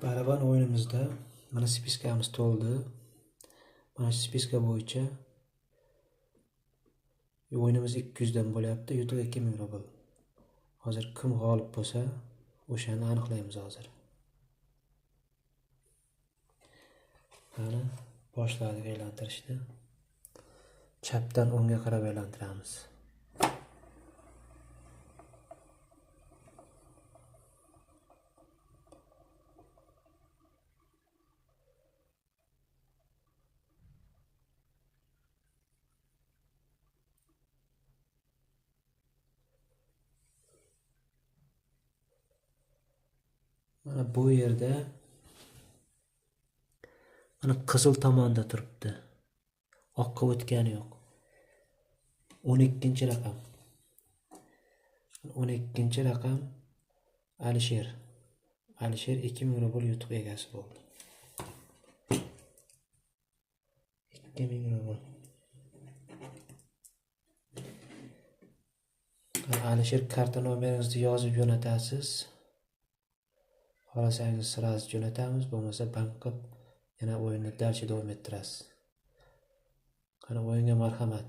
Baraban o'yinimizda mana spiskamiz to'ldi. Mana shu spiska bo'yicha o'yinimiz 200 dan bo'lyapti. Yutuq 2000 rubl. Hozir kim g'olib bo'lsa, o'shani aniqlaymiz hozir. Mana boshladik aylantirishni. Chapdan o'ngga qarab aylantiramiz. Mana bu yerda mana qizil tomonda turibdi. Oqqa o'tgani yo'q. 12-raqam. 12-raqam Alisher. Alisher 2000 rubl yutuq egasi bo'ldi. 2000 rubl. Alisher karta nomeringizni yozib jo'natasiz. Xohlasangiz sразу jo'natamiz, bo'lmasa bank qilib yana o'yinni dalchi davom ettirasiz. Qani o'yinga marhamat.